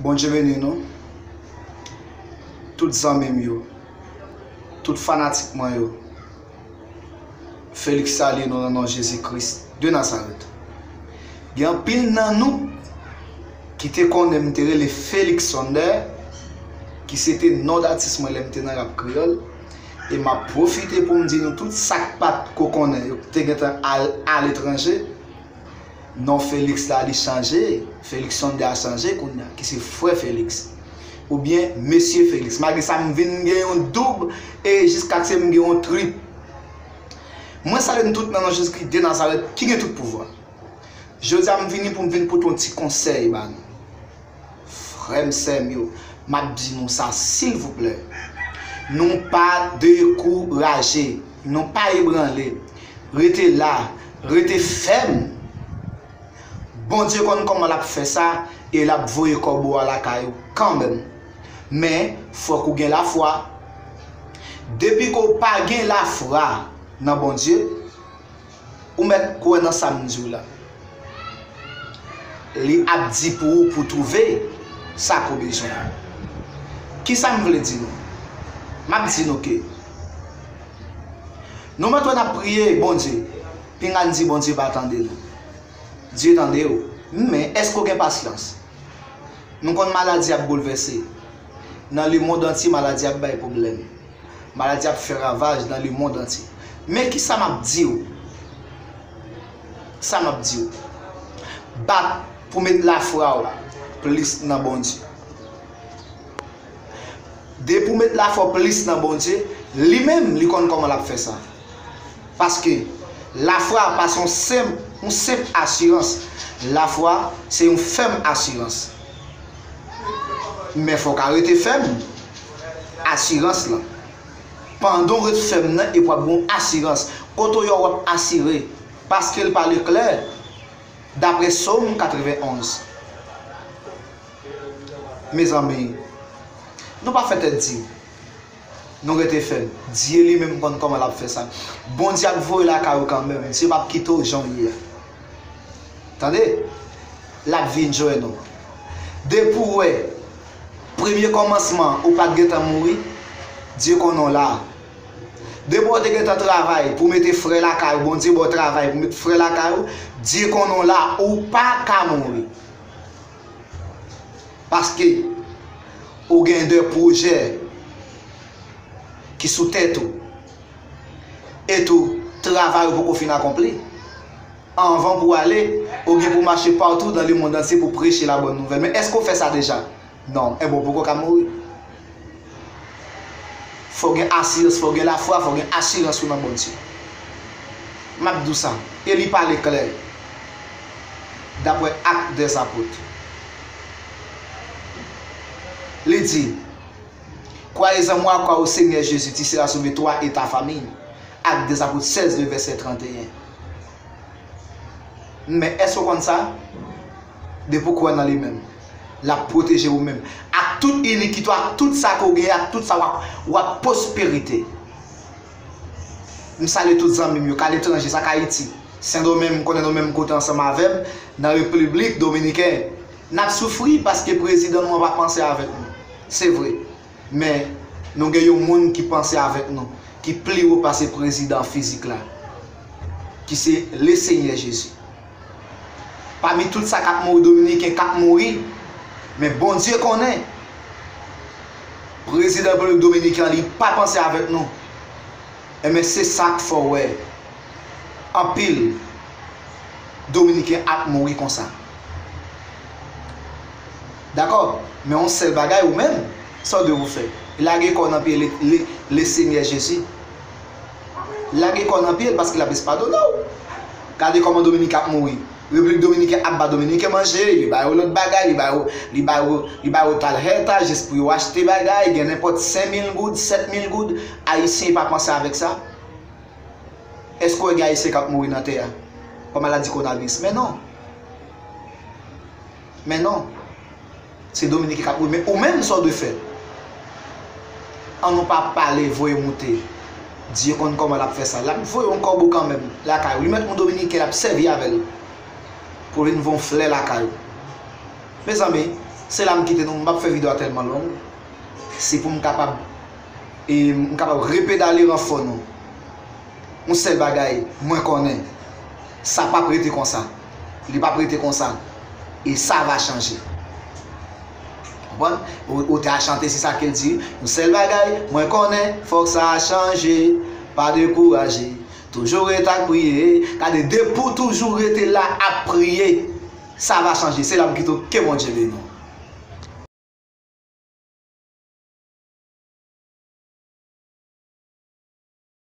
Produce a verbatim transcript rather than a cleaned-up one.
Bondye beni nou. Tout zanmi m yo, tout fanatik mwen yo, Felix salye nou nan non Jezi Kris de Nazarèt. Gen anpil nan nou ki te konnen m te rele Felix Sonder, ki se te non datis mwen lè m te nan rap kreyòl. E m ap pwofite pou m di nou tout sa k pa t ko konnen, yo te gentan al aletranje. Non Felix la li chanje, Felix Sonder a chanje kounye a, ki se frè Felix. Oubyen mesye Felix. Malgre sa, m vin gen yon doub e jiskaske m gen yon trip. Mwen salye n tout nan non Jezikri de Nazarèt ki gen tout pouvwa. Jodi a, m vini pou m vin pote yon ti konsèy ba nou. Frè m, sè m yo, m ap di nou sa, silvouplè. Nou pa dekouraje, nou pa ebranle. Rete la, rete fèm. Bondye konn kòman l ap fè sa e l ap voye kòbo a lakay ou kanmenm. Men, fòk ou gen lafwa. Depi ke w pa gen lafwa nan Bondye, ou mèt kwè nan sa m di w la. Li ap di pou ou pou twouve sa ke w bezwen an. Kisa m vle di nou? M ap di nou ke nou mèt wè n ap priye Bondye, pinga n di Bondye pa tande nou. Dye tande w. Men, èske w gen pasyans? Nou konn maladi ap boulvèse. Nan lemonn antye, maladi ap bay pwoblèm. Maladi ap fè ravaj nan lemonn antye. Men kisa m ap di w? Sa m ap di w? Bat pou met lafwa w plis nan Bondye. Depi w met lafwa w plis nan Bondye, li menm, li konn kòman l ap fè sa. Paske lafwa pa se yon senp, yon senp asirans. Lafwa se yon fèm asirans. Men fòk a rete fèm. Asirans lan. Pandan w ret fèm nan, epi w ap gen yon asirans. Kote w ye w ap asire. Paske l pale klè. Daprè Sòm katrevenn onz. Mezanmi, nou pa fè tèt di. Nou rete fèm. Dye li menm konn kòman l ap fè sa. Bondye ap voye lakay ou kanmenm. Dye p ap kite w jan w ye a. Tande? L ap vin jwenn ou. Depi w wè, premye kòmansman, ou pa t gentan mouri, Dye konnen w la. Depi w te gentan travay pou mete frè lakay ou, Bondye ba w travay pou mete frè lakay ou, Dye konnen w la, ou pa ka mouri. Paske ou gen de pwojè ki sou tèt ou. E tou, travay ou poko fin akonpli. Anvan pou w ale, ou gen pou mache patou nan lemonn antye pou preche labòn nouvèl. Men èske w fè sa deja? Non. Enben, w poko ka mouri. Fò w gen asirans, fò w gen lafwa, fò w gen asirans ou nan Bondye. M ap di w sa, e li pale klè. Daprè Actes des Apôtres. Li di, Croyez en moi, croyez au Seigneur Jésus, tu seras sauvé, toi et ta famille. Actes des Apôtres sèz, le verset trant et un. Men èske w konn sa? Depi w kwè nan li menm, l ap pwoteje ou menm. Ak tout inikite w, ak tout sa ke w genyen, ak tout sa w ap, w ap pwosperite. M salye tout zanmi m yo, k aletranje, sa k Ayiti. Sendomeng, m konnen nou menm kote ansanm avè m, nan Repiblik Dominiken. N ap soufri paske prezidan nou an pa panse avèk nou. Se vre. Men, nou gen yon moun ki panse avèk nou, ki pi wo pase prezidan fizik la, ki se Lesenyè Jezi. Pami tout sa k ap mouri, Dominiken k ap mouri, men Bondye konnen, prezidan Repiblik Dominiken an, li pa panse avèk nou. Enben, se sa k fè w wè anpil Dominiken ap mouri konsa. Dakò? Men yon sèl bagay, ou menm, sa w dwe pou fè? Lage kò w nan pye le, le, Lesenyè Jezi. Lage kò w nan pye l, paske l ap espadone w. Gade kòman Dominiken ap mouri. Repiblik Dominiken ap ba Dominiken manje, li ba yo lòt bagay, li ba yo, li ba yo, li ba yo tarjeta jis pou yo achte bagay, gen nenpòt senk mil goud, sèt mil goud. Ayisyen pa panse avèk sa. Èske w wè gen Ayisyen k ap mouri nan tè a pa maladi kowonaviris? Men non. Men non. Se Dominiken k ap mouri. Men ou menm, sa w dwe fè? An nou pa pale, voye moute. Dye konn kòman l ap fè sa. L ap voye yon kòbo kanmenm lakay ou. Li mèt yon Dominiken, l ap sèvi avè l pou vin voye yon flè lakay ou. Mezanmi, Se la m kite nou, m p ap fè videyo a tèlman long. Se pou m kapab, e, m kapab repedale ranfò nou. Yon sèl bagay, mwen konnen, sa p ap rete konsa. Li p ap rete konsa. E sa va chanje. Konprann? O- Otè a chante, se sa ke l di. Yon sèl bagay, mwen konnen, fòk sa chanje. Pa dekouraje. Toujou rete ak priye. Gade, depi w toujou rete la ap priye, sa va chanje. Se la m kite w, ke Bondye beni w.